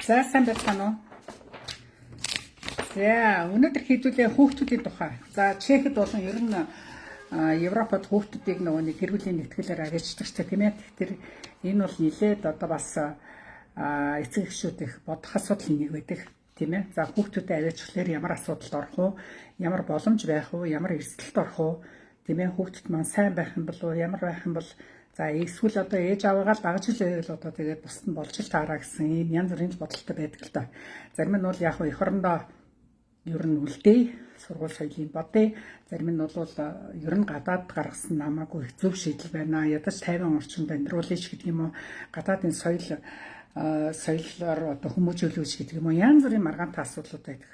За, сайн байцгаана уу? За, өнөөдөр хэдүүлээ хүүхдүүдийн тухай. За, Чехэд болон ер нь Европод хүүхдүүдийг нөгөө нэг гэр бүлийн нэгтгэлээр авчирдаг ч тийм ээ. Тэгэхээр энэ бол нилээд одоо бас эцэг эхчүүд их бодох асуудал нэг байдаг, тийм ээ. За, хүүхдүүдэд аваачихлаар ямар асуудалд орох уу? Ямар боломж байх уу? Ямар эрсдэлд орох уу? Тийм ээ, хүүхдүүд маань сайн байх юм бол уу? Ямар байх юм бол, за, эсвэл одоо ээж аваагаа л дагаж л байвал одоо тэгээд бусд нь болж л таараа гэсэн ийм янз бүрийн бодолтой байдаг л да. Зарим нь бол яг эх орондоо ер нь үлдээ, сургууль соёлыг бодъё. Зарим нь бол ер нь гадаад гаргасан намаагүй их зөв шийдэл байна. Ядаж 50 орчинд амьдруулъя ч гэдэг юм уу. Гадаадын соёлоор одоо хүмүүжүүлүүлж гэдэг юм уу. Янз бүрийн маргаантай асуудлууд байдаг.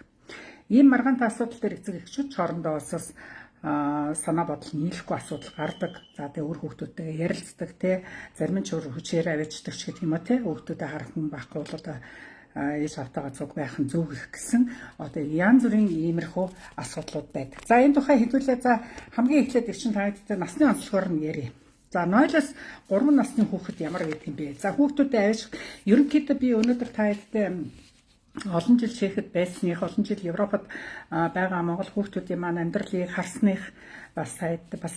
Ийм маргаантай асуудал дээр эцэг эхчүүд хоорондоо бас санаа бодол нийлэхгүй асуудал гардаг. За, тэгээ үр хүүхдүүдтэйгээ ярилцдаг, те, зарим нь ч өөр хүчээр авчдаг ч гэдэг юм уу, те, хүүхдүүдэд харах хүн байхгүй бол одоо ээж автагаа цуг байх нь зөв их гэсэн одоо янз бүрийн иймэрхүү асуудлууд байдаг. За, энэ тухай хэдүүлээ, за, хамгийн эхлээд их чин таагдтай насны онцлогоор нь ярья. За, 0-оос 3 насны хүүхэд ямар байдаг юм бэ? За, хүүхдүүдэд авч ерөнхийдөө би өнөөдөр та хэдтэй олон жил Чехэд байсных, олон жил Европод байгаа монгол хүүхдүүдийн маань амьдралыг харсных, бас сайд бас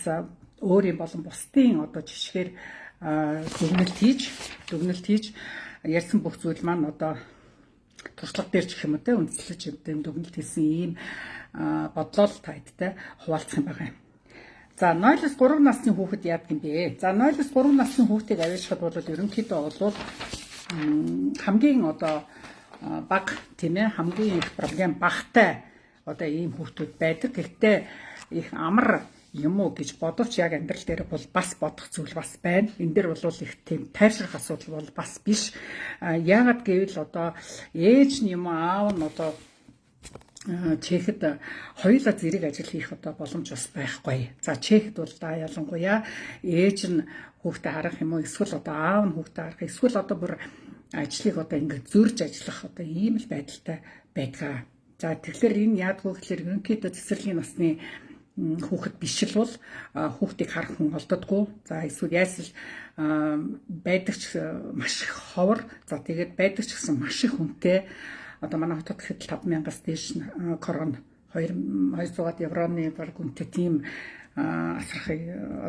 өөр юм болон бусдын одоо жишгээр дүгнэлт хийж ярьсан бүх зүйл маань одоо туршлага дээр ч гэх юм уу, те, үндэслэж юм дүгнэлт хийсэн ийм бодлоо л та хэдтэй хуваалцах юм байна. За, 0-оос 3 насны хүүхэд яадаг юм бэ? За, 0-оос 3 насны хүүхдийг аваачхад бол ерөнхийдөө бол хамгийн одоо бага, тийм ээ, хамгийн их проблем багтай одоо ийм хүүхдүүд байдаг. Гэхдээ их амар юм уу гэж бодовч яг амьдрал дээр бол бас бодох зүйл бас байна. Энэ дээр бол их тийм тайвшрах асуудал бол бас биш. Яагаад гэвэл одоо ээж нь юм уу, аав нь одоо Чехэд хоёулаа зэрэг ажил хийх одоо боломж бас байхгүй. За, Чехэд бол да ялангуяа ээж нь хүүхдээ харах юм уу, эсвэл одоо аав нь хүүхдээ харах, эсвэл одоо бүр ажлыг одоо ингээд зөрж ажиллах одоо ийм л байдалтай байдгаа. За, тэгэхээр энэ яадгүй гэхээр ерөнхийдөө цэцэрлэгийн насны хүүхэд биш л бол хүүхдийг харах хүн олддоггүй. За, эсвэл яасал байдаг ч маш их ховор. За, тэгээд байдаг ч гэсэн маш их хүнтэй. Одоо манай хотод гэхэд 5000-аас дээш корон, 2 200 евроны баг үнэтэй тийм асрах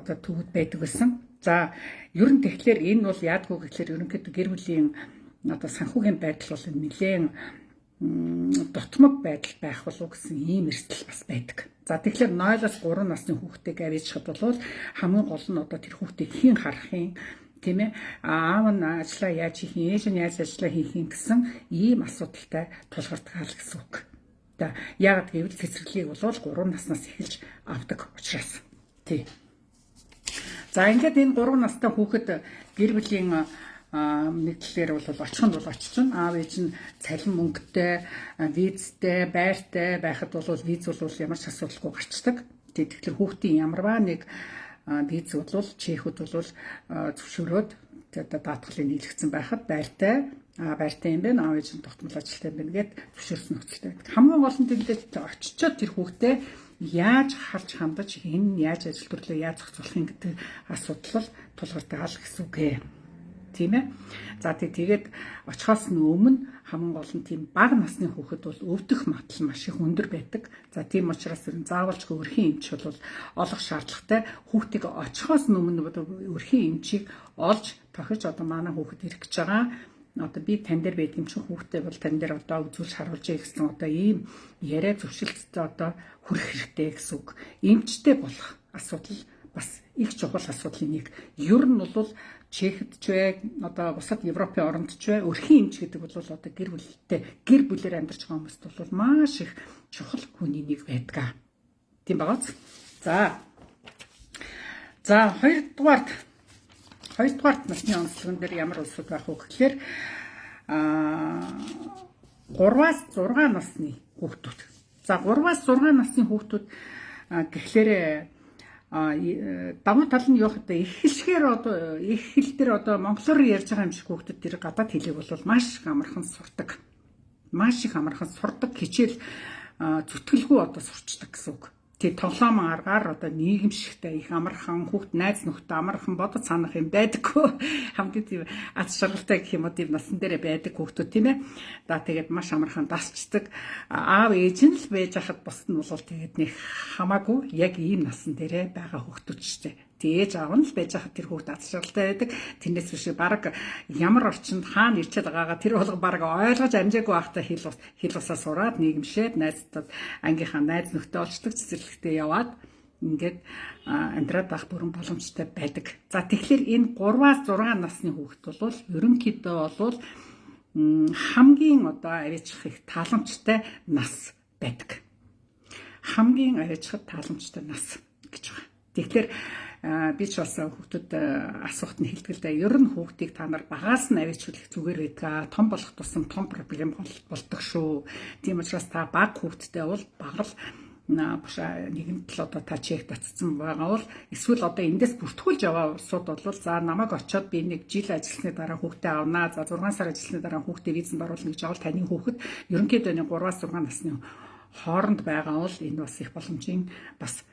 одоо төвүүд байдаг байсан. За, ер нь тэгэхээр энэ бол яадгүй гэхээр ерөнхийдөө гэр бүлийн одоо санхүүгийн байдал бол нэлээд дутмаг байдал байх болов гэсэн ийм эрсдэл бас байдаг. За, тэгэхээр 0-оос 3 насны хүүхдийг авчирхад бол хамгийн гол нь одоо тэр хүүхдийг хэн харах юм, тийм ээ, аав нь ажлаа яаж хийх юм, ээж нь яаж ажлаа хийх юм гэсэн ийм асуудалтай тулгардаг л гэсэн үг. За, яагаад гэвэл цэцэрлэгийг бол 3 наснаас эхэлж авдаг учраас. Тий. За, ингээд энэ 3 настай хүүхэд гэр бүлийн нэгдлээр бол очих нь бол очсон. Аав ээж нь цалин мөнгөтэй, визтэй, байртай байхад бол виз бол ямар ч асуудалгүй гарчдаг. Тэгэхээр хүүхдийн ямарваа нэг виз бол Чехэд бол зөвшөөрөөд одоо даатгалыг нийлэгдсэн байхад байртай юм байна. Аав ээж нь тогтмол ажилтай юм байна гэд зөвшөөрсөн нөхцөлтэй байдаг. Хамгийн гол нь тэндээ очичоод тэр хүүхдээ яаж харж хандаж, энэ яаж ажил төрлөө яаж зохицуулах юм гэдэг асуудал тулгардаг ал гэсэн үг ээ. Тийм ээ. За, тэгээд очихоос нь өмнө хамгийн гол нь тийм бага насны хүүхэд бол өвдөх магадлал маш их өндөр байдаг. За, тийм учраас ер нь заавалчгүй өрхийн эмч бол олох шаардлагатай. Хүүхдийг очихоос нь өмнө өрхийн эмчийг олж тохиж, одоо манай хүүхэд ирэх гэж байгаа, одоо би тань дээр байдаг юм чинь хүүхдээ бол тань дээр одоо үзүүлж харуулж гэсэн одоо ийм яриа зөвшөлттэй одоо хүрэх хэрэгтэй гэсэн үг. Эмчтэй болох асуудал бас их чухал асуудлын нэг. Ер нь бол Чехэд ч бай, одоо бусад Европын оронд ч бай, өрхийн эмч гэдэг бол одоо гэр бүлтэй, гэр бүлээр амьдарч байгаа хүмүүст бол маш их чухал хүний нэг байдаг. Тийм байгааз. За. За, хоёрдугаарт насны онцлогон дээр ямар улсууд байх вэ гэхээр 3-аас 6 насны хүүхдүүд. За, 3-аас 6 насны хүүхдүүд гэхлээр давуу тал нь юу вэ? Их хэлшгээр одоо их хэл дээр одоо монголоор ярьж байгаа юм шиг хүүхдүүд тэр гадаад хэлийг бол маш их амархан сурдаг. Маш их амархан сурдаг, хичээл зүтгэлгүй одоо сурчдаг гэсэн үг. Тэг тоглоом аргаар одоо нийгэмшигтэй их амархан хүүхд найз нөхдөд амархан бодож санах юм байдаггүй. Хамгийн тийм аз жаргалтай гэх юм уу тийм насан дээрээ байдаг хүүхдүүд, тийм ээ. За, тэгээд маш амархан дасчдаг. Аав ээж нь л байж хахад бусд нь бол тэгээд нэг хамаагүй яг ийм насан дээрээ байгаа хүүхдүүд ч тийм. Ээж аав нь л байж хахад тэр хүүхд аз жаргалтай байдаг. Тэрнээс биш баг ямар орчинд хаана ирчээд байгаагаа тэр болго баг ойлгож амжаагүй байхдаа хэл усаа сураад, нийгэмшээд, найзтад, ангийнхаа найз нөхдөд олчдаг, цэцэрлэгтээ яваад ингээд амьдраад байх бүрэн боломжтой байдаг. За, тэгэхээр энэ 3-аас 6 насны хүүхэд бол ерөнхийдөө бол хамгийн одоо аваачих их тааламжтай нас байдаг. Хамгийн аваачихад тааламжтай нас гэж байна. Тэгэхээр би ч бас хүүхдүүд асуухт нь хэлдэг л да. Ер нь хүүхдийг та нар багаас нь аваачвал их зүгээр байдаг. Том болох тусам том проблем болдог шүү. Тийм учраас та баг хүүхдтэй бол баг л нэгэнт л одоо та Чехт очсон байгаа бол, эсвэл одоо эндээс бүртгүүлж яваа улсууд бол, за, намайг очиод би нэг жил ажилласны дараа хүүхдээ авнаа. За, 6 сар ажилласны дараа хүүхдээ визэнд оруулна гэж байгаа бол таны хүүхэд ерөнхийдөө 3-аас 6 насны хооронд байгаа бол энэ бас их боломжийн бас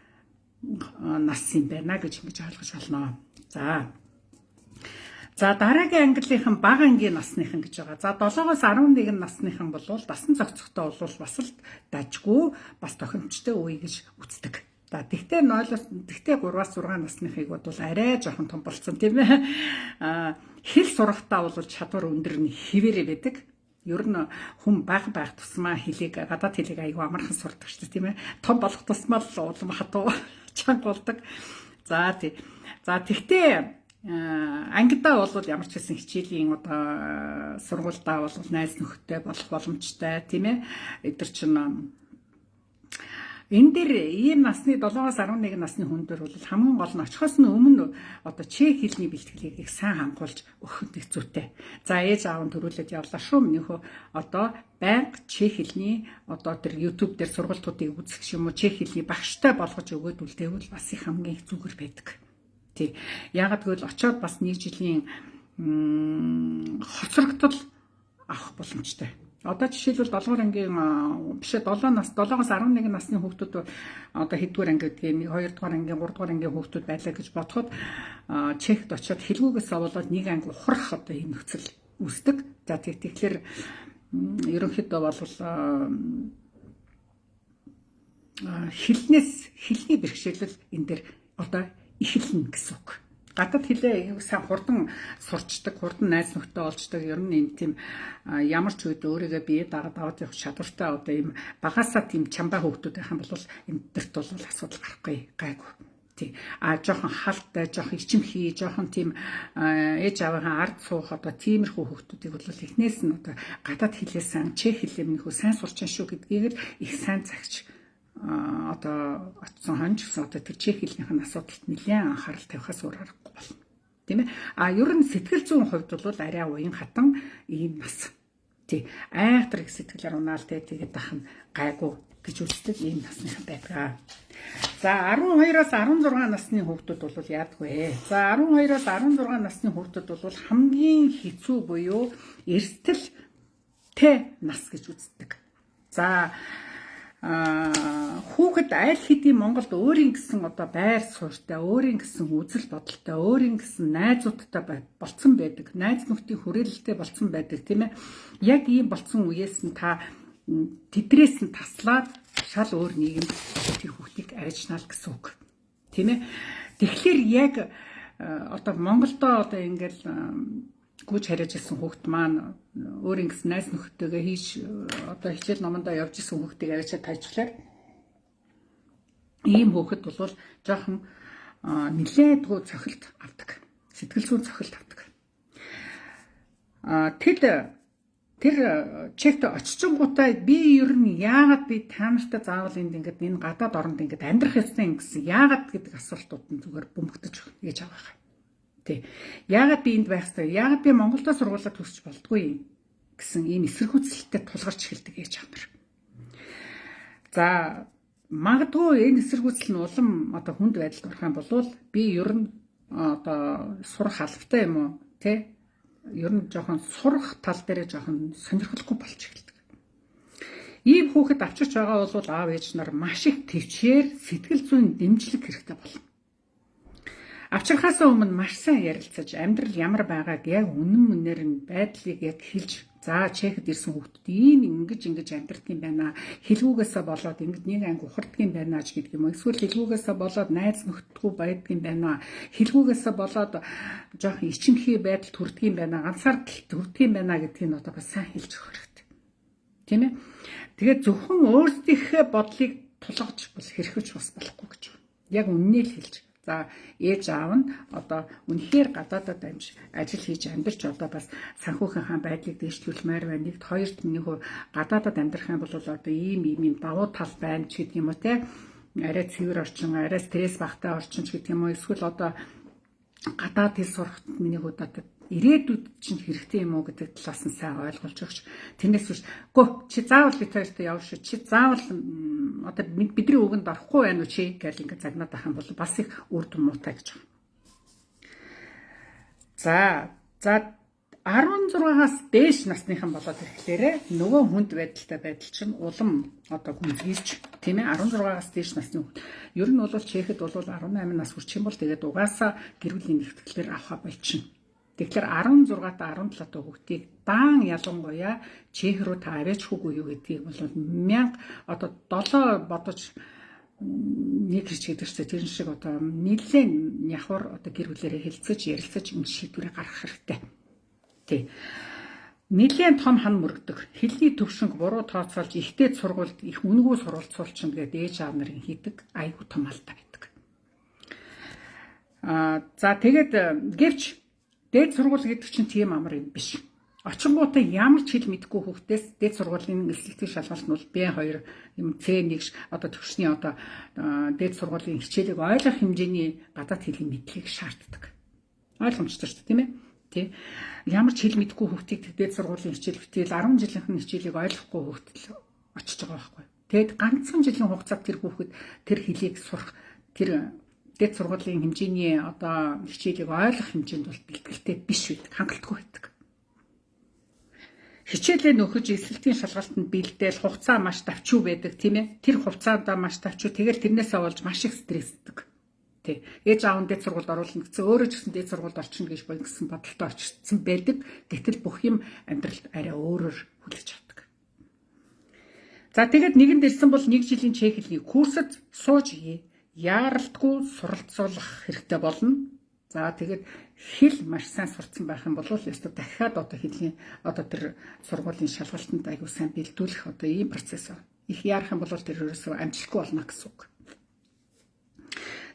нас юм байна гэж ингэж ойлгож байна. За. За, дараагийн ангиллынхан бага ангийн насныхан гэж байгаа. За, 7-оос 11 насныхан бол дасан зохицохтой бол бас л дажгүй, бас тохиромжтой үе гэж үздэг. За, тэгтээ 0-оос, тэгтээ 3-аас 6 насныхыг бодвол арай жоохон том болцсон, тийм ээ. Хэл сурахтаа бол чадвар өндөр нь хэвээрээ байдаг. Ер нь хүн бага байх тусмаа хэлийг, гадаад хэлийг айгүй амархан сурдаг шүү дээ, тийм ээ. Том болох тусмаа л улам хатуу, чанга болдог. За, тий. За, тэгтээ ангидаа бол ямар ч байсан хичээлийн одоо сургуульдаа бол найз нөхдөд болох боломжтой, тийм ээ. Эдгэр чинь энэ дээр ийм насны 7-оос 11 насны хүн дээр бол хамгийн гол нь очихоос нь өмнө одоо чех хэлний бэлтгэлийг их сайн хангуулж өгөх нь зүйтэй. За, ээж аав нь төрүүлээд явлаа шүү. Минийхөө одоо байнга чех хэлний одоо тэр YouTube дээр сургалтуудыг үзэх юм уу, чех хэлний багштай болгож өгөөд үлдээвэл бас их хамгийн их зүгээр байдаг. Тий. Яагаад гэвэл очиод бас нэг жилийн хоцрогдол авах боломжтой. Одоо жишээлбэл 7 дугаар ангийн, биш ээ, 7 нас, 7-оос 11 насны хүүхдүүд одоо хэддүгээр анги гэдгийг, 1, 2 дугаар ангийн, 3 дугаар ангийн хүүхдүүд байлаа гэж бодоход Чехд очиод хэлгүүгээс болоод нэг анги ухрах одоо ийм нөхцөл үүсдэг. За, тэгэхээр ерөнхийдөө бол хэлнээс, хэлний бэрхшээлэл энэ дээр одоо эхэлнэ гэсэн үг. Гадаад хэлээ сайн хурдан сурчдаг, хурдан найз нөхдөд олждог. Ер нь энэ тийм ямар ч үед өөрийгөө бие дагаад аваад явах чадвартай одоо ийм багасаа тийм чамбай хүүхдүүд байх юм бол энэ дэрт бол асуудал гарахгүй, гайгүй. Тий. А жоохон халтай, жоохон ичимхий, жоохон тийм ээж аавынхаа ард суух одоо тиймэрхүү хүүхдүүдийг бол эхнээс нь одоо гадаад хэлээ сайн, чех хэлээ минийхүү сайн сурч шүү гэдгийг л их сайн цагч одоо очсон хонж гэсэн одоо тэр чех хэлнийх нь асуудалд нэлээд анхаарал тавихаас өөр аргагүй болно. Тийм ээ. А ер нь сэтгэл зүйн хувьд бол арай уян хатан ийм нас. Тий. Айхтар их сэтгэлээр унаал тэ тэгээд ах нь гайгүй гэж үздэг ийм насныхан байдаг. За, 12-оос 16 насны хүүхдүүд бол яадаг вэ? За, 12-оос 16 насны хүүхдүүд бол хамгийн хэцүү буюу эрсдэлтэй нас гэж үздэг. За, хүүхэд аль хэдийн Монголд өөрийн гэсэн одоо байр суурьтай, өөрийн гэсэн үзэл бодолтой, өөрийн гэсэн найзуудтай болцсон байдаг. Найз нөхдийн хүрээлэлтэй болцсон байдаг, тийм ээ. Яг ийм болцсон үеэс нь та тэдрээс нь таслаад шал өөр нийгэмд тэр хүүхдийг арилжнаа л гэсэн үг. Тийм ээ. Тэгэхээр яг одоо Монголдо одоо ингээл гүйж харьяаж ирсэн хүүхд маань өөрийн гэсэн найз нөхдөдөө хийж одоо хичээл номондоо явж исэн хүүхдийг арайчаад тайчглаар ийм хүүхэд бол жоохон нэлээдгүй цохилт авдаг. Сэтгэл зүйн цохилт авдаг. Тэд тэр Чехт очичингуудаа би ер нь яагаад би та нартай заавал энд ингээд энэ гадаад оронд ингээд амьдрах ёстой юм гэсэн яагаад гэдэг асуултууд нь зүгээр бөмбөгдөж ээж аваа. Тий. Яагаад би энд байх ёстой? Яагаад би Монголдо сургуулаа төгсч болдгүй юм гэсэн ийм эсэргүүцэлтэй тулгарч эхэлдэг ээж аав нар. За, магадгүй энэ эсэргүүцэл нь улам одоо хүнд байдалд орох юм бол би ер нь одоо сурах албатай юм уу, тэ? Ер нь жоохон сурах тал дээрээ жоохон сонирхолгүй болж эхэлдэг. Ийм хүүхэд авчирч байгаа бол аав ээж нар маш их төвчээр сэтгэл зүйн дэмжлэг хэрэгтэй болно. Авчрахаас өмнө маш сайн ярилцаж, амьдрал ямар байгааг яг үнэн мөнээр нь байдлыг яг хэлж, за Чехэд ирсэн хүүхдүүд ийм ингэж ингэж амьдрдаг юм байна. Хэлгүүгээсээ болоод ингэж нэг анги ухардаг юм байна ч гэдэг юм уу. Эсвэл хэлгүүгээсээ болоод найз нөхдөггүй байдаг юм байна. Хэлгүүгээсээ болоод жоохон ичимхий байдал төрдөг юм байна. Ганцаардал төрдөг юм байна гэдгийг нь одоо бас сайн хэлж өгөх хэрэгтэй. Тийм ээ. Тэгээд зөвхөн өөрсдийнхээ бодлыг тулгаж бол хэрхэвч бас болохгүй гэж байна. Яг үннийг л хэлж. За ээж аав нь одоо үнэхээр гадаадад амж ажил хийж амьдарч одоо бас санхүүгийнхаа байдлыг дэвшлүүлмээр байна. Нэгд, хоёрт миний хувь гадаадад амьдрах юм бол одоо ийм ийм ийм давуу тал байна ч гэдэг юм уу те. Арай цэвэр орчин, арай стресс багтай орчин ч гэдэг юм уу. Эсвэл одоо гадаад хэл сурахад миний хувьд одоо ирээдүйд чинь хэрэгтэй юм уу гэдэг талаас нь сайн ойлгуулж өгч. Тэрнээс биш гөө чи заавал бид хоёртой явна шүү. Чи заавал одоо бидний үгэнд орохгүй байна уу чи гэл ингээд загнаад байх юм бол бас их үр дүн муутай гэж байна. За 16-аас дээш насныхан болоод ирэхлээрэ нөгөө хүнд байдалтай байдал чинь улам одоо гүнзгийрч, тийм ээ, 16-аас дээш насны хүн. Ер нь бол Чехэд бол 18 нас хүрчих юм бол тэгээд угаасаа гэр бүлийн нэгтгэлээр авахаа болчихно. Тэгэхээр 16 та 17 та хүүхдийг даан ялангуяа Чех рүү та аваачихгүй юу гэдгийг бол 1000 одоо 7 бодож нэг хэрч гэдэг чинь тэр шиг одоо нэлээд нявхар одоо гэр бүлээрээ хэлцэж ярилцаж энэ шийдвэрийг гаргах хэрэгтэй. Тий. Нэлээд том хан мөрөгдөг. Хэлний төвшинг буруу тооцоолж ихтэй сургуульд их үнэгүй сурвалцуулчин гэдэг ээж аав нарын хийдэг айгүй том алдаа байдаг. За тэгээд гэвч дээд сургууль гэдэг чинь тийм амар юм биш. Очингуутаа ямар ч хэл мэдэхгүй хүүхдээс дээд сургуулийн элсэлтийн шалгалт нь бол B2 юм C1 одоо төвшний одоо дээд сургуулийн хичээлийг ойлгох хэмжээний гадаад хэлний мэдлэгийг шаарддаг. Ойлгомжтой шүү дээ, тийм ээ? Тий. Ямар ч хэл мэдэхгүй хүүхдийг дээд сургуулийн хичээл бүтээл 10 жилийнх нь хичээлийг ойлгохгүй хүүхд л очиж байгаа байхгүй. Тэгэд ганцхан жилийн хугацаанд тэр хүүхэд тэр хэлийг сурах, тэр дээд сургуулийн хэмжээний одоо хичээлийг ойлгох хэмжээнд бол бэлтгэлтэй биш байдаг, хангалтгүй байдаг. Хичээлээ нөхөж эсэлтийн шалгалтанд бэлдээл хугацаа маш давчуу байдаг, тийм ээ. Тэр хугацаанд маш давчуу, тэгэл тэрнээсээ болж маш их стрессдэг. Тий. Ээж аав нь дээд сургуульд оруулна гэсэн, өөрөө ч гэсэн дээд сургуульд орчихно гэж бо гэсэн бодолтой очсон байдаг. Гэтэл бүх юм амьдралд арай өөрөөр хүлээж авдаг. За тэгэд нэгэнд ирсэн бол нэг жилийн чех хэлний курсд сууж яаралтгүй суралцуулах хэрэгтэй болно. За тэгээд хэл маш сайн сурцсан байх юм бол ёстой дахиад одоо хэлний одоо тэр сургуулийн шалгалтанд аягүй сайн бэлдүүлэх одоо ийм процесс. Их яарах юм бол тэр ерөөсөө амжилтгүй болно гэсэн үг.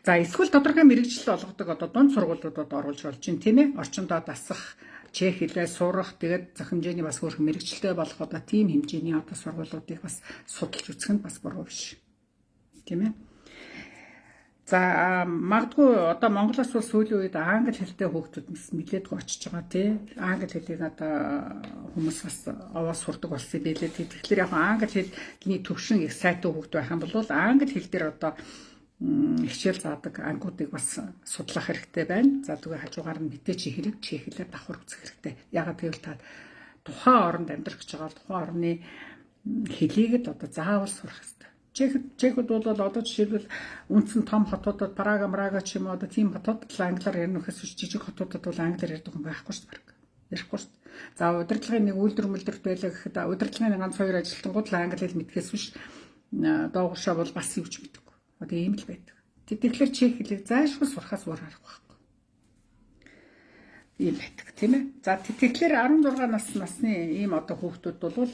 За эсвэл тодорхой мэргэжил олгодог одоо дунд сургуулиудад оруулж болж байна, тийм ээ. Орчиндөө дасах, чех хэлээ сурах, тэгээд зөх хэмжээний бас өөрхөн мэргэжилтэй болох одоо тийм хэмжээний одоо сургуулиудыг бас судалж үзэх нь бас буруу биш. Тийм ээ. За магадгүй одоо Монголоос бол сүүлийн үед англи хэлтэй хүүхдүүд бас нэлээдгүй очиж байгаа тий. Англи хэлийг одоо хүмүүс бас овоо сурдаг болсон байлээ. Тэгэхээр яг англи хэлний төвшин их сайтай хүүхд байх юм бол англи хэл дээр одоо хичээл заадаг ангиудыг бас судлах хэрэгтэй байна. За тэгээ хажуугаар нь мэдээч хэрэг чех хэлээр давхар үзэх хэрэгтэй. Ягаад гэвэл та тухайн оронд амьдрах гэж байгаа тухайн орны хэлийг л одоо заавал сурах хэрэгтэй. Чехэд бол одоо жишээлбэл үндсэн том хотуудад Прага, Мрага ч юм уу одоо тийм хотуудад л англиар ярих нөхөс жижиг хотуудад бол англиар ярьдаг хүн байхгүй шүү дээ. Ярихгүй шүү дээ. За удирдлагын нэг үйлдвэр мөлдөрт байлаа гэхэд удирдлагын ганц хоёр ажилтнууд л англи хэл мэдхээс биш доогуушаа бол бас юу ч мэддэг. Одоо ийм л байдаг. Тэгэхээр чех хэлийг зайлшгүй сурахаас өөр арга байхгүй. Ийм байдаг, тийм ээ. За тэгэхээр 16 насны ийм одоо хүүхдүүд бол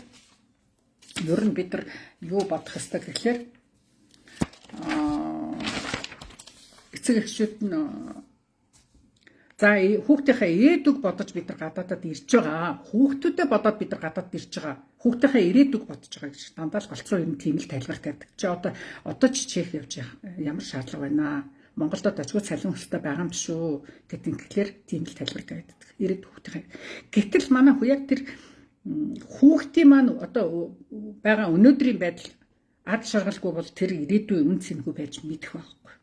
ер нь бид нар юу бодох ёстой гэхлээр эцэг эхчүүд нь за хүүхдийнхээ ирээдүг бодож бид нар гадаадад ирж байгаа. Хүүхдүүдэд бодоод бид нар гадаадад ирж байгаа. Хүүхдийнхээ ирээдүг бодож байгаа гэж дандаа л голцоо ер нь тийм л тайлбар тавьдаг. Чи одоо ч Чех явж ямар шаардлага байна? Монголд очгүй цалин өсөлттэй байгаа юм шүү гэдэг тэгэхээр тийм л тайлбар тавьдаг. Ирээдүйн хүүхдийнхээ. Гэтэл манай хүү яг тэр хүүхдийн маань одоо байгаа өнөөдрийн байдал ад шаргалгүй бол тэр ирээдүйн үн цэнгүй байж мэдэх байхгүй.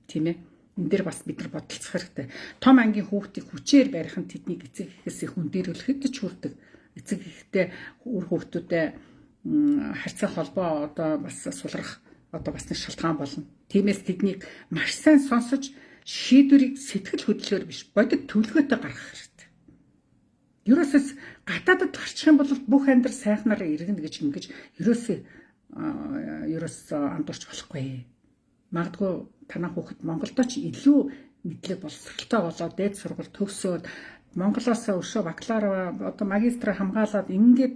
Тийм ээ. Энэ дээр бас бид нар бодолцох хэрэгтэй. Том ангийн хүүхдийг хүчээр барих нь тэднийг эцэг эхээс их хүндэрүүлэхэд ч хүрдэг. Эцэг эхтэй үр хүүхдүүдэд харьцаа холбоо одоо бас сулрах одоо бас нэг шалтгаан болно. Тиймээс тэднийг маш сайн сонсож шийдвэрийг сэтгэл хөдлөлөөр биш бодит төлөвлөгөөтэй гаргах хэрэгтэй. Ерөөсөөс гадаадд гарчих юм бол бүх амьдрал сайхнаараа иргэнэ гэж ингэж ерөөсөө андуурч болохгүй. Магадгүй танай хүүхэд Монголдо ч илүү мэдлэг боловсралтай болоод дээд сургууль төгсөөд Монголоос өшөө бакалавра одоо магистра хамгаалаад ингээд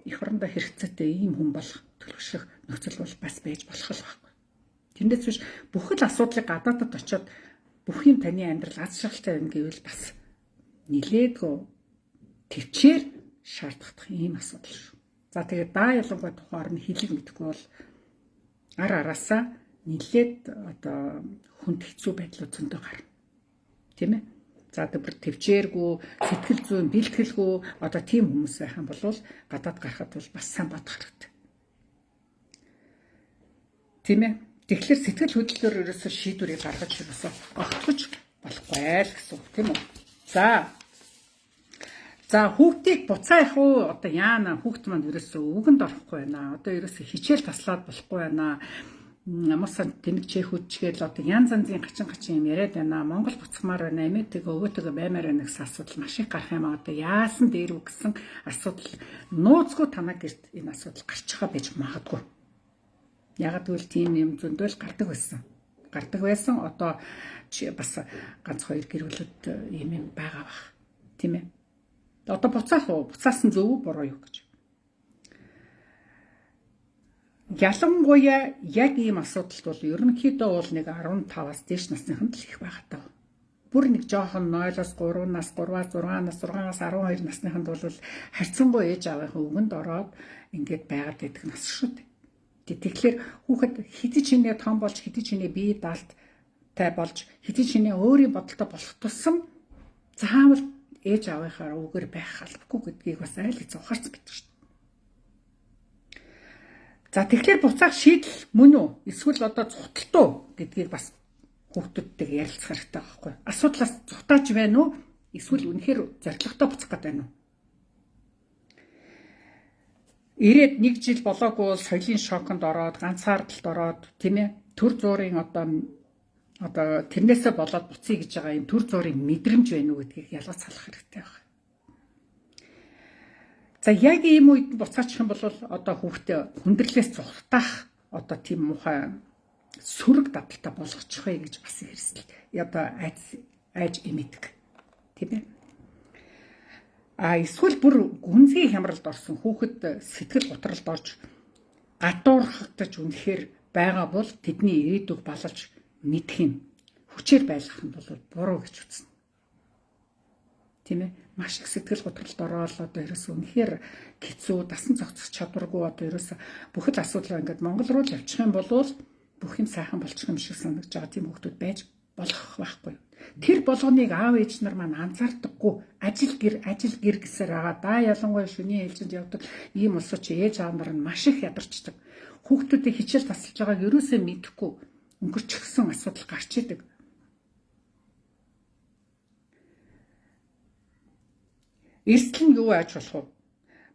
эх орондоо хэрэгцээтэй ийм хүн болох төлөвшөх нөхцөл бол бас байж болох л байхгүй. Тэрнээс биш бүхэл асуудлыг гадаадд очиод бүх юм таны амьдрал аз жаргалтай байна гэвэл бас нилээдгүй төвчээр шаардлагатай ийм асуудал шүү. За тэгээд даа ялангуяа тухайн орны хэлийг мэдэхгүй бол ар араасаа нилээд одоо хүнд хэцүү байдлууд зөндөө гарна. Тийм ээ? За тэр төвчээргүй, сэтгэл зүйн бэлтгэлгүй одоо тийм хүмүүс байх юм бол гадаад гарахад бол бас сайн бодох хэрэгтэй. Тийм ээ? Тэгэхээр сэтгэл хөдлөлөөр ерөөсөө шийдвэрийг гаргаж ерөөсөө огтхож болохгүй л гэсэн үг тийм үү? За хүүхдийг буцаа их уу одоо яана хүүхд маань ерөөсөө үгэнд орохгүй байна. Одоо ерөөсөө хичээл таслаад болохгүй байна. Намасаа тэмэг чэхүүчгээл одоо янз янзын хачин хачин юм яриад байна. Монгол буцахмаар байна. Эмээтэйгээ өвөөтэйгээ баймаар байна гэсэн асуудал маш их гарах юм а. Одоо яасан дээр үү гэсэн асуудал нууцгүй танаа гэрт энэ асуудал гарч байгаа байж магадгүй. Ягаад гэвэл тийм юм зөндөл гардаг байсан. Гардаг байсан. Одоо бас ганц хоёр гэр бүлүүд ийм юм байгаа бах. Тийм ээ. Одоо буцаах уу? Буцаасан зөв үү буруу юу гэж. Ялангуяа яг ийм асуудалд бол ерөнхийдөө бол нэг 15-аас дээш насныханд л их байгаа таа. Бүр нэг жоохон 0-оос 3 нас, 3-аас 6 нас, 6-аас 12 насныханд бол харьцангуй ээж аавынхаа үгэнд ороод ингээд байгаад байдаг нас шүү дээ. Тэгэхээр хүүхэд хэдий ч нэ том болж, хэдий ч нэ бие даалттай болж, хэдий ч нэ өөрийн бодолтой болох тусам заавал ээж аавынхаа үгээр байх албагүй гэдгийг бас айл хэзээ ухаарсан байдаг шүү дээ. За тэгэхээр буцаах шийдэл мөн үү? Эсвэл одоо зуталт уу гэдгийг бас хүүхдүүдтэйг ярилцах хэрэгтэй байхгүй. Асуудлаас зутааж байна уу? Эсвэл үнэхээр зорилготой буцах гээд байна уу? Ирээд нэг жил болоогүй бол соёлын шоконд ороод, ганцаардалд ороод, тийм ээ? Төр зуурын одоо тэрнээсээ болоод буцъя гэж байгаа юм төр зуурын мэдрэмж байна уу гэдгийг ялгаж салах хэрэгтэй байна. За яг ийм үед буцаачих юм бол одоо хүүхдээ хүндрэлээс зугтаах одоо тийм муухай сөрөг дадалтай болгочих вэ гэж бас эрсдэл. Одоо айж эмээдэг. Тийм ээ. А эсвэл бүр гүнзгий хямралд орсон хүүхэд сэтгэл готролд орж гадуурхагдаж үнэхээр байгаа бол тэдний ирээдүг балалж мэдэх юм. Хүчээр байлгах нь бол буруу гэж үзнэ. Тийм ээ. Маш их сэтгэл готролд ороод одоо ерөөсөө үнэхээр хэцүү, дасан зохицох чадваргүй одоо ерөөсөө бүхэл асуудлаа ингээд Монгол руу л явчих юм бол бүх юм сайхан болчих юм шиг санагдаж байгаа тийм хүүхдүүд байж болох байхгүй. Тэр болгоныг аав ээж нар маань анзаардаггүй ажил гэр гэсээр байгаа. Даа ялангуяа шөнийн ээлжинд явдаг ийм улсууд чи ээж аав нар нь маш их ядарчдаг. Хүүхдүүдийг хичээл тасалж байгааг ерөөсөө мэдэхгүй өнгөрчихсөн асуудал гарч идэг. Эрсдэл нь юу яаж болох вэ?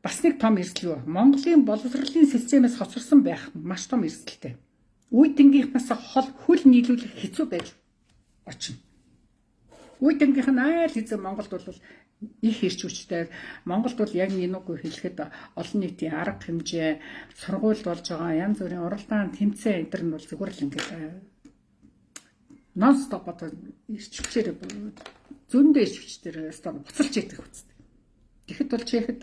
Бас нэг том эрсдэл юу? Монголын боловсролын системээс хоцорсон байх маш том эрсдэлтэй. Үе тэнгийнхнаас хол хөл нийлүүлэх хэцүү байж очино. Үе тэнгийнх нь айл хэзээ Монголд бол их ирч хүчтэй. Монголд бол яг энүүгүй хэлэхэд олон нийтийн арга хэмжээ, сургуульд болж байгаа янз бүрийн уралдаан, тэмцээн энэ төр нь бол зүгээр л ингээд нон стоп одоо ирч хүчээр зөндөө ирч хүчээр өстой буцалж идэх үстэй. Тэгэхэд бол чи ихэд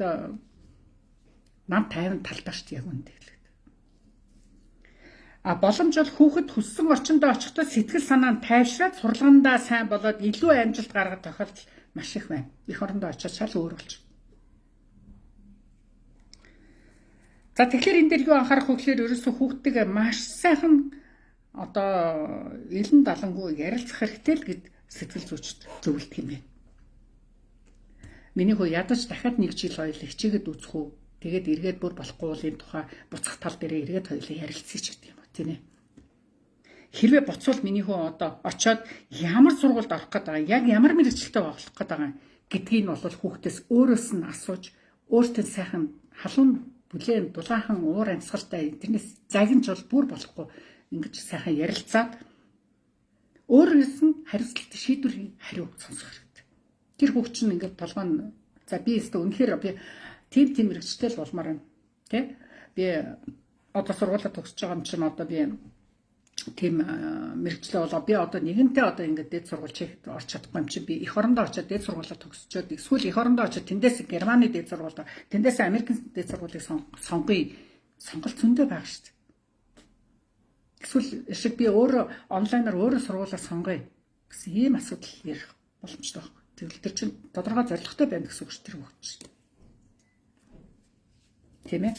нам 50 талдаа шүү дээ яг үнэ хэлэхэд. А боломж бол хүүхэд хүссэн орчиндөө очихдоо сэтгэл санаа нь тайвшраад сурлагандаа сайн болоод илүү амжилт гаргах тохиолдол маш их байна. Эх орондоо очиод шал өөр болж. За тэгэхээр энэ дээр юу анхаарах вэ гэхээр ерөөсөө хүүхдтэйгээ маш сайхан одоо элен далангүй ярилцах хэрэгтэй л гэд сэтгэл зүйчд зөвлөдөг юм байна. Миний хөө ядаж дахиад нэг жил хоёул хичээгээд үзэх үү. Тэгээд эргээд бүр болохгүй бол энэ тухай буцах тал дээрээ эргээд хоёулаа ярилцъя ч гэдэг юм уу тийм ээ. Хэрвээ буцвал миний хөө одоо очиод ямар сургуульд орох гээд байгаа, яг ямар мэргэжилтэй болох гээд байгаа гэдгийг нь бол хүүхдээс өөрөөс нь асууж, өөртөө сайхан халуун Бүлээн дулаахан уур амьсгалтай тэрнээс загинж бол бүр болохгүй ингэж сайхан ярилцаад өөрөөс нь хариуцлагатай шийдвэрийн хариу сонсох хэрэгтэй. Тэр хүүхд чинь ингээд толгой нь за би өстө үнэхээр би тийм мэрэгчтэй л болмоор байна. Тэ? Би одоо сургуулаа төгсөж байгаа юм чинь одоо би тийм мэрэгчлээ болоо би одоо нэгэнтээ одоо ингээд дээд сургууль чихэд орч чадахгүй юм чинь би эх орондоо очиод дээд сургуулаа төгсчөөд эсвэл эх орондоо очиод тэндээс Германы дээд сургуульд тэндээс Америкийн дээд сургуулийг сонгоё. Сонголт зөндөө байгаа шүү дээ. Эсвэл шиг би өөрөө онлайнаар өөрөө сургуулаа сонгоё гэсэн ийм асуудал ярих боломжтой байхгүй. Тэгвэл тэр чинь тодорхой зорилготой байна гэсэн үг шүү тэр хүүхд чинь. Тийм ээ?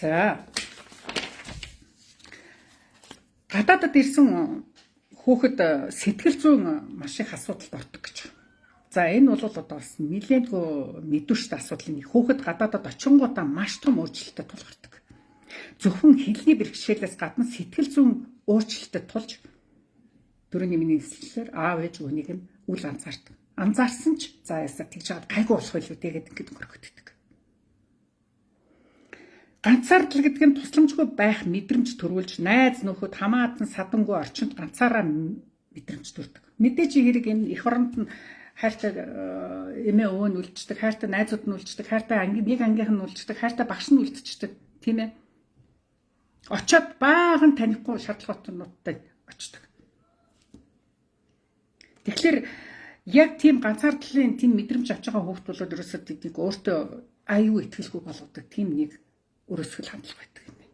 За. Гадаадад ирсэн хүүхэд сэтгэл зүйн маш их асуудалд ордог гэж байна. За энэ бол одоо бас нэлээдгүй мэдвэрчтэй асуудал нэг. Хүүхэд гадаадад очингуудаа маш том өөрчлөлтөд тулгардаг. Зөвхөн хэлний бэрхшээлээс гадна сэтгэл зүйн өөрчлөлтөд тулж дөрөвний миний хэлслэлээр аав ээж үүнийг нь үл анзаардаг. Анзаарсан ч за ясаа тэгж жаад гайгүй болох байлгүй тэгээд ингэж өнгөрөхдөг. Ганцаардал гэдэг нь тусламжгүй байх мэдрэмж төрүүлж найз нөхөд хамаатан садангүй орчинд ганцаараа мэдрэмж төрдөг. Мэдээж хэрэг энэ эх оронд нь хайртай эмээ өвөө нь үлдчихдэг, хайртай найзууд нь үлдчихдэг, хайртай анги нэг ангийнх нь үлдчихдэг, хайртай багш нь үлдчихдэг, тийм ээ. Очоод баахан танихгүй шаардлагатнуудтай очдог. Тэгэхээр яг тийм ганцаардлын тийм мэдрэмж авч байгаа хүүхд бол ерөөсөө тэднийг өөртөө аюу итгэлгүй болгодог тийм нэг өрөөсгөл хандлага байдаг юм байна.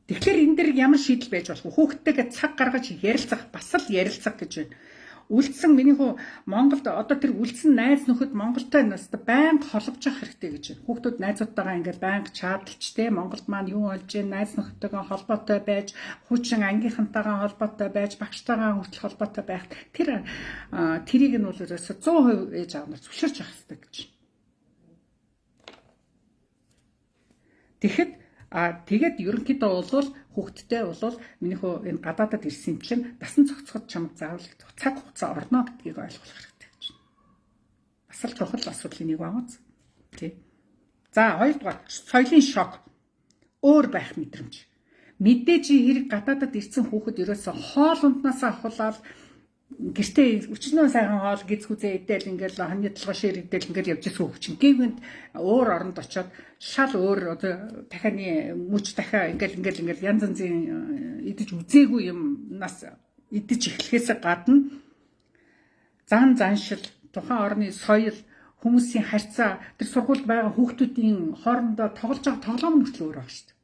Тэгэхээр энэ дэр ямар шийдэл байж болох вэ? Хүүхдтэйгээ цаг гаргаж ярилцах, бас л ярилцах гэж байна. Үлдсэн миний хүү Монголд одоо тэр үлдсэн найз нөхөд Монголтой настай байнга холбож явах хэрэгтэй гэж байна. Хүүхдүүд найзуудтайгаа ингээд байнга чаадалч те Монголд маань юу болж байна, найз нөхөдтэйгээ холбоотой байж, хуучин ангийнхантайгаа холбоотой байж, багштайгаа хүртэл холбоотой байх. Тэр тэрийг нь бол ерөөсө 100% ээж аав нар зөвшөөрч явах хэрэгтэй гэж. Тэгэхэд тэгээд ерөнхийдөө бол хүүхдтэй бол миний хөө энэ гадаадад ирсэн чинь дасан зохицоход чамд заавал цаг хугацаа орно гэдгийг ойлгох хэрэгтэй гэж. Бас л чухал асуудлын нэг багц. Тий. За хоёрдугаар соёлын шок. Өөр байх мэдрэмж. Мэдээж хэрэг гадаадад ирсэн хүүхэд ерөөсөө хоол унднаасаа ахуулаад гэртээ өчнөө сайхан хоол гиз хүзээ идэл ингээл хоньны толгой шир идэл ингээл явж исэн хүүхд чинь гівэнд өөр оронд очиод шал өөр одоо дахианы мөч дахиа ингээл ингээл ингээл янз янзын идэж үзээгүй юмнаас идэж эхлэхээс гадна зан заншил тухайн орны соёл хүмүүсийн харьцаа тэр сургуульд байгаа хүүхдүүдийн хоорондоо тоглож байгаа тоглоом нь хүртэл өөр байгаа шүү дээ.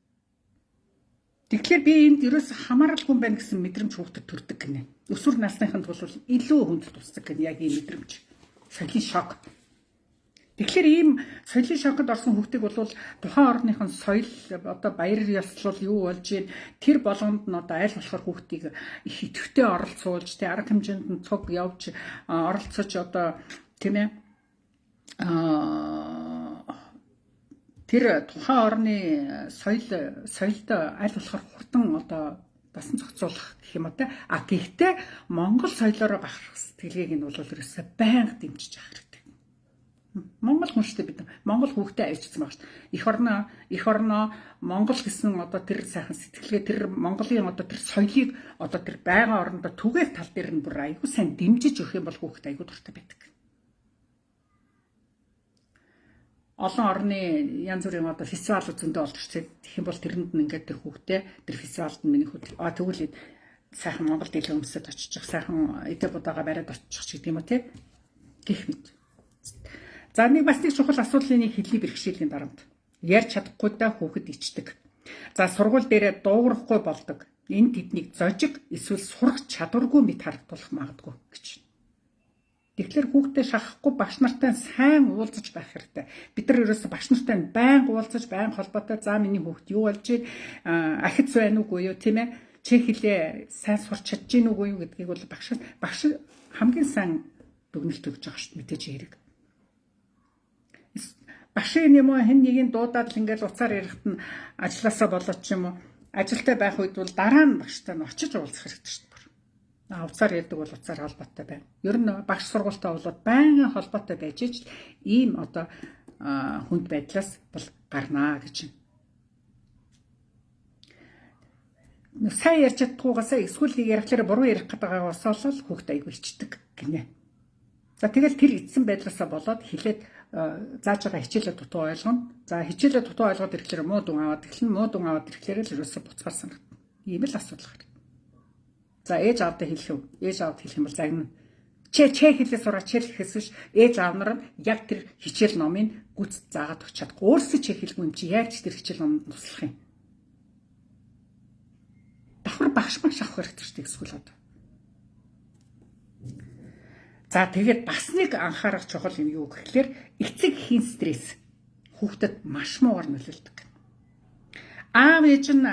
Тэгэхээр би энд ерөөсө хамааралгүй юм байна гэсэн мэдрэмж хүүхдэд төрдөг гинэ. Өсвөр насныханд бол илүү хүнд тусдаг гинэ яг ийм мэдрэмж. Соёлын шок. Тэгэхээр ийм соёлын шокод орсон хүүхдийг бол тухайн орныхон соёл одоо баяр ёслол юу болж ийн тэр болгонд нь одоо аль болохоор хүүхдийг их идэвхтэй оролцуулж тэ арга хэмжээнд нь цуг явж оролцож одоо тийм ээ тэр тухайн орны соёлд аль болохоор хурдан одоо дасан зохицуулах гэх юм уу те. А гэхдээ Монгол соёлоороо бахарх сэтгэлгээг нь бол ерөөсөө байнга дэмжиж явах хэрэгтэй. Монгол хүн шүү дээ бид. Монгол хүүхдээ авчирсан байгаа шүү дээ. Эх орноо Монгол гэсэн одоо тэр сайхан сэтгэлгээ тэр Монголын одоо тэр соёлыг одоо тэр байгаа орондоо түгээх тал дээр нь бүр айгүй сайн дэмжиж өгөх юм бол хүүхд айгүй дуртай байдаг. Олон орны янз бүрийн одоо фестивалууд зөндөө олж ирсэн. Тэгэх юм бол тэрэнд нь ингээд тэр хүүхдээ тэр фестивалд нь миний хүүхд тэгвэл сайхан Монгол дэлгэн өмсөд очиж, сайхан эдэ будаага бариад очих ч гэдэг юм уу те. Гэх мэт. За нэг бас нэг чухал асуудлын нэг хэлний бэрхшээлийн дарамт. Ярьж чадахгүй да хүүхэд ичдэг. За сургууль дээрээ дуугарахгүй болдог. Энэ тэднийг зожиг эсвэл сурах чадваргүй мэт харагдуулах магадгүй гэж. Тэгэхээр хүүхдээ шахахгүй багш нартай сайн уулзаж байх хэрэгтэй. Бид нар ерөөсө багш нартай байнга уулзаж, байнга холбоотой. За миний хүүхд юу болж байна? Ахиц байна уугүй юу, тийм ээ? Чи хэлээ сайн сурч чадж гин үгүй юу гэдгийг бол багш хамгийн сайн дүгнэлт өгч байгаа шүү дээ мэдээж хэрэг. Багшийн юм уу хэн нэгийг дуудаад л ингээл уцаар ярихт нь ажилласаа болоод ч юм уу ажилтай байх үед бол дараа нь багштай нь очиж уулзах хэрэгтэй шүү дээ. Утсаар ярьдаг бол утсаар холбоотой байна. Ер нь багш сургуультай болоод байнгын холбоотой байж ич ийм одоо хүнд байдлаас бол гарнаа гэж. Сайн ярьж чаддгүйгаасаа эсвэл нэг ярихлаараа буруу ярих гэдэг байгаагаасаа л хүүхд айгүй ичдэг гинэ. За тэгэл тэр эцсэн байдлаасаа болоод хилээд зааж байгаа хичээлээ дутуу ойлгоно. За хичээлээ дутуу ойлгоод ирэхлээр муу дүн аваад эхэлнэ. Муу дүн аваад ирэхлээр л ерөөсө буцгаар санагдана. Ийм л асуудал гарна. За ээж аавдаа хэлэх үү? Ээж аавд хэлэх юм бол загна. Чэ хэлээ сураа чэ гэхээс биш ээж аав нар нь яг тэр хичээл номыг гүц заагаад өгч чадахгүй. Өөрсдөө чэ хэлгүй юм чи яаж тэр хичээл номонд туслах юм? Давхар багш багш авах хэрэгтэй шүү дээ эсвэл одоо. За тэгээд бас нэг анхаарах чухал юм юу гэхлээр эцэг эхийн стресс хүүхдэд маш муугар нөлөөлдөг. Аав ээж нь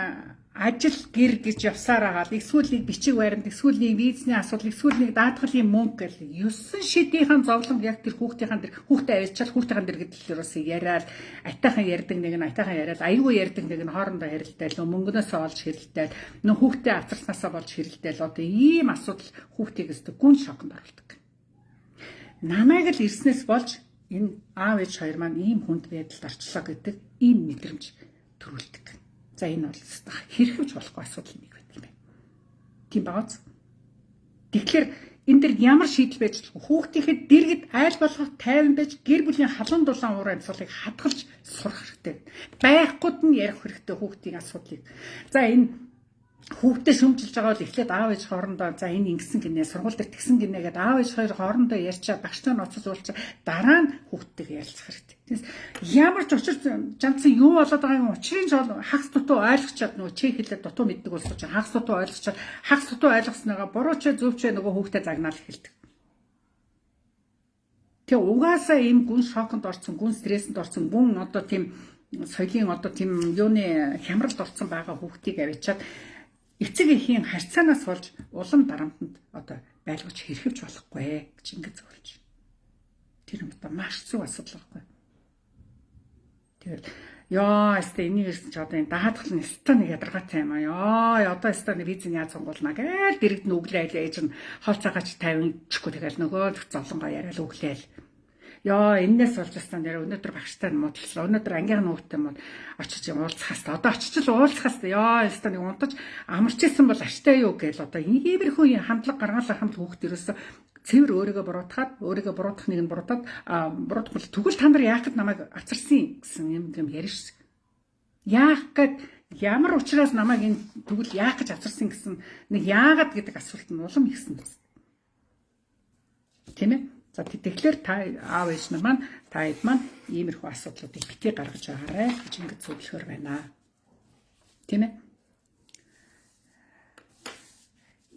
ажил гэр гэж явсаар агаал эсвэл нэг бичиг баримт, эсвэл нэг визний асуудал, эсвэл нэг даатгалын мөнгө гэл 9 шидийнхэн зовлон яг тэр хүүхдийнхэн тэр хүүхдээ авчаал хүүхдийнхэн тэр гэдэл ерөөсөө яриад айтайхан ярьдаг нэг нь айтайхан яриад аюу ярьдаг нэг нь хоорондоо хэрэлдээл мөнгнөөсөө олж хэрэлдээл нөх хүүхдээ авчирснаасаа болж хэрэлдээл одоо ийм асуудал хүүхдийг өстө гүн шоконд оруулдаг. Намайг л ирснээс болж энэ аав ээж хоёр маань ийм хүнд байдалд орчлоо гэдэг ийм мэдрэмж төрүүлдэг. За энэ бол хэрхэвч болохгүй асуудал нэг байдаг юм байна. Тийм багц. Тэгэхээр энэ дэр ямар шийдэл байж хүүхдийнхээ дэргэд айл болгох тайван байж гэр бүлийн халуун дулаан уур амьсгалыг хадгалж сурах хэрэгтэй. Байхгүйд нь ярих хэрэгтэй хүүхдийн асуудлыг. За энэ хүүхдээ шүмжилж байгаа бол эхлээд аав ээж хоорондоо за энэ ингэсэн гинэ, сургууль дээр тэгсэн гинэ гэдээ аав ээж хоёр хоорондоо ярьчаа, багштай нь оцож уулзчаа, дараа нь хүүхдтэйгээ ярилцах хэрэгтэй. Тэгээс ямар ч учир жандсан юу болоод байгааг учрын жол хагас дутуу ойлгочоод нөгөө чэ хэлээ дутуу мэддэг болсон чинь хагас дутуу ойлгочоод хагас дутуу ойлгосныгаа буруу ч зөв ч нөгөө хүүхдээ загнаал эхэлдэг. Тэгээ угаасаа ийм гүн шоконд орсон, гүн стрессэнд орсон, гүн одоо тийм соёлын одоо тийм юуны хямралд орсон байгаа хүүхдийг авчиад эцэг эхийн харьцаанаас болж улам дарамтанд одоо байлгаж хэрхэвч болохгүй гэж ингэж зөвлөж. Тэр юм одоо маш зүг асуудал байхгүй. Тэгэл ёо өстө энийг ирсэн чи одоо энэ даатгал нь өстө нэг ядаргаатай юм аа. Ёо одоо өстө нэг визэн яаж сонгуулна гээл дэрэгд нь өглөөл ээж нь хоол цагаач 50 чихгүй тэгэл нөгөө зовлонгоо яриад өглөөл. Ёо эннээс болж өстө нэр өнөөдөр багштай нь муудлаа. Өнөөдөр ангийн хүүхдтэй мод очиж уулзах хэвээр. Одоо очиж л уулзах хэвээр. Ёо өстө нэг унтаж амарч исэн бол аштай юу гээл одоо иймэрхүү хандлага гаргаалах хамт хүүхд ерөөсө цэвэр өөрийгөө буруутгаад өөрийгөө буруутгах нэг нь буруутаад буруутгах бол тэгвэл та нар яах гэд намайг авчирсан гэсэн юм юм ярина шээ. Яах гээд ямар учраас намайг энэ тэгвэл яах гэж авчирсан гэсэн нэг яагаад гэдэг асуулт нь улам ихсэн байна. Тийм ээ? За тэгэхээр та аав ээж нар маань та хэд маань иймэрхүү асуудлуудыг битгий гаргаж байгаарай гэж ингэж зөвлөхөр байна. Тийм ээ?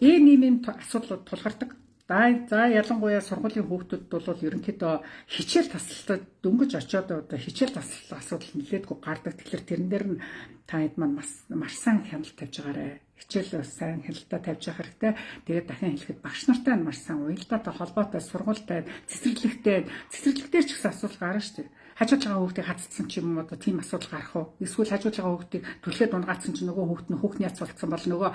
Ийм ийм асуудлууд тулгардаг. За ялангуяа сургуулийн хүүхдүүд бол ерөнхийдөө хичээл таслалтад дөнгөж очиод одоо хичээл таслал асуудал нэлээдгүй гардаг. Тэгэхээр тэрэн дээр нь та хэд маань маш сайн хяналт тавьж байгаарай. Хичээл сайн хяналтаа тавьж явах хэрэгтэй. Тэгээд дахин хэлэхэд багш нартай нь маш сайн уялдаатай холбоотой, сургуультай, цэцэрлэгтэй, цэцэрлэгтэр ч гэсэн асуудал гарна шүү дээ. Хажууж байгаа хүүхдийг хатцсан ч юм уу одоо тийм асуудал гарах уу? Эсвэл хажууж байгаа хүүхдийг түлхээд унгаацсан чинь нөгөө хүүхд нь хүүхний яц болцсон бол нөгөө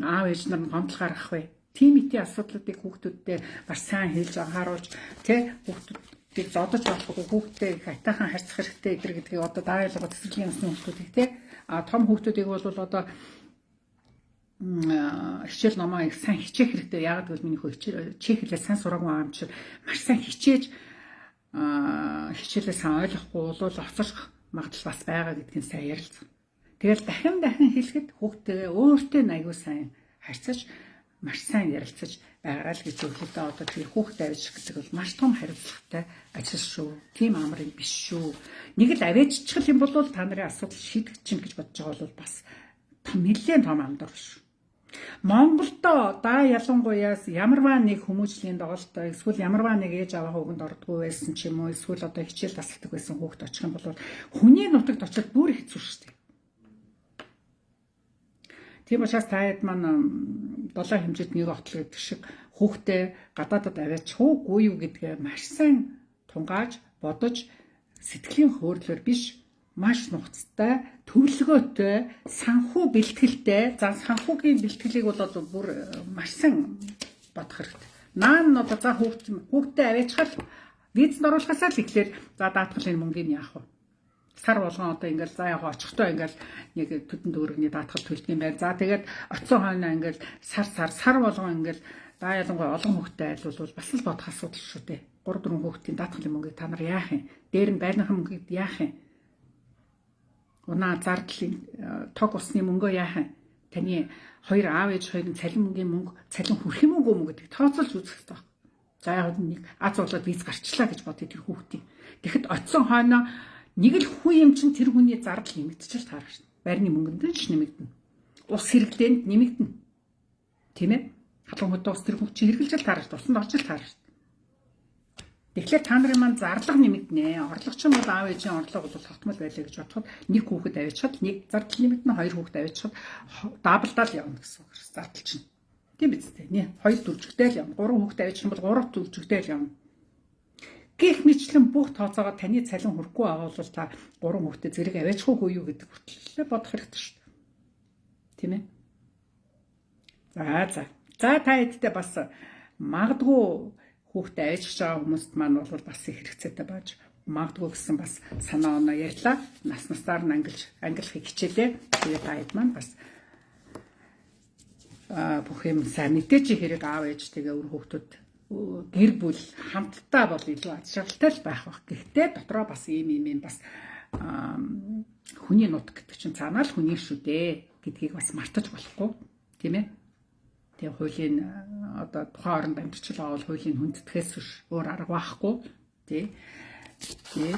аав ээж нар нь гомдол гаргах вэ? Тийм итийн асуудлуудыг хүүхдүүдтэй маш сайн хэлж анхааруулж тэ хүүхдүүдийг зодож болохгүй, хүүхдтэй их айтайхан харьцах хэрэгтэй эдэр гэдгийг одоо даалгавар цэцэрлэгийн насны хүүхдүүдийг тэ том хүүхдүүдийг бол одоо хичээл номоо их сайн хичээх хэрэгтэй. Яагаад гэвэл миний хөө хичээл хэлээ сайн сураагүй юм чинь маш сайн хичээж хичээлээ сайн ойлгохгүй бол хоцорох магадлал бас байгаа гэдгийг сайн ярилцсан. Тэгэл дахин дахин хэлэхэд хүүхдтэйгээ өөртөө аягүй сайн харьцаж маш сайн ярилцаж байгаарай л гэж зөвлөдөө. Одоо тэр хүүхд авч гэдэг бол маш том хариуцлагатай ажил шүү. Тийм амар юм биш шүү. Нэг л авээжчих юм бол та нарын асуудал шийдэгдчихнэ гэж бодож байгаа бол бас том нэлээд том амдар шүү. Монголдо даа ялангуяа ямарваа нэг хүмүүжлийн доголдоо эсвэл ямарваа нэг ээж аваагаа үгэнд ордгоо байсан ч юм уу эсвэл одоо хичээл тасалдаг байсан хүүхд очих юм бол хүний нутагт очиод бүр хэцүү шүү дээ. Тийм учраас та хэд маань долоо хэмжээд нэг отол гэдэг шиг хүүхдээ гадаадад аваачих уугүй юу гэдгээ маш сайн тунгааж бодож сэтгэлийн хөөрлөөр биш Маш нухацтай, төвлөгөөтэй, санхүү бэлтгэлтэй. За, санхүүгийн бэлтгэлийг бол бүр маш сайн бодох хэрэгтэй. Наан нь одоо за хүүхдээ аваачхал, визэнд оруулахасаа л эхлээл, за, даатгалын мөнгийг яах вэ? Сар болгон одоо ингээл, за, яг очихдоо ингээл нэг төдөн төгрөгний даатгал төлдөг юм байна. За, тэгээд оцсон хойноо ингээл сар сар сар болгон ингээл, за, ялангуяа олон хүүхдтэй айл бол бас л бодох асуудал шүү дээ. 3 4 хүүхдийн даатгалын мөнгийг та нар яах юм? Дээр нь байрныхын мөнгийг яах юм? Унаа зардлын тог усны мөнгөө яах юм? Таны хоёр аав ээж хоёрын цалин мөнгийн мөнгө, цалин хүрэх юм уу мөнгө гэдэг тооцоолж үзэх хэрэгтэй. За, яг нэг аз болоод виз гарчлаа гэж бодъё тэр хүүхдийн. Тэгэхэд очисон хойноо нэг л хүн юм чинь тэр хүний зардал нэмэгдчихэл таарах шин. Байрны мөнгөнд ч нэмэгдэнэ. Ус хэрэглээнд нэмэгдэнэ. Тийм ээ? Халуун хөдөө ус тэр хүн чинь хэрэглэж л таарах, усанд орж л таарах. Тэгэхээр та нарын маань зарлага нэмэгдэнэ. Орлого чинь бол аав ээжийн орлого бол тогтмол байлаа гэж бодоход нэг хүүхэд авчиад нэг зардал нэмэгдэнэ, хоёр хүүхэд авчиад double даал явна гэсэн үг. Зардал чинь. Тийм биз дээ. Нэ хоёр дөрвжигтэй л явна. Гурван хүүхэд авчих юм бол гурав дөрвжигтэй л явна. Гэх мэтчилэн бүх тооцоогоо таны цалин хүрэхгүй байгаа бол та гурван хүүхдэд зэрэг аваачих уугүй юу гэдэг хүртэл бодох хэрэгтэй шүү дээ. Тийм ээ? За. За, та хэдтэй бас магадгүй хүүхдээ авчиж байгаа хүмүүст маань бол бас их хэрэгцээтэй байж магадгүй гэсэн бас санаа оноо ярьлаа. Нас насаар нь ангилж ангилахыг хичээлээ. Тэгээ та хэд маань бас бүх юм сайн, мэдээж хэрэг аав ээжтэйгээ үр хүүхдүүд, гэр бүл хамтдаа бол илүү аз жаргалтай л байх бах. Гэхдээ дотроо бас ийм ийм ийм бас хүний нутаг гэдэг чинь цаанаа л хүний шүү дээ гэдгийг бас мартаж болохгүй, тийм ээ. Тэгээ хуулийн одоо тухайн оронд амьдарч байгаа бол хуулийн хүндэтгэхээс биш өөр арга байхгүй, тий. Тий.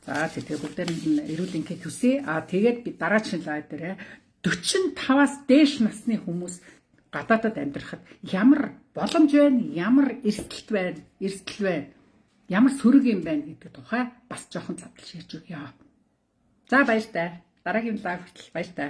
За, тэгээ бүгдээрэнд нь эрүүл энхийг хүсье. А тэгээд би дараагийн live дээр 45-аас дээш насны хүмүүс гадаадад амьдрахад ямар боломж байна, ямар эрсдэл байна, ямар сөрөг юм байна гэдэг тухай бас жоохон задлж ярьж өгье. За, баяртай. Дараагийн live хүртэл баяртай.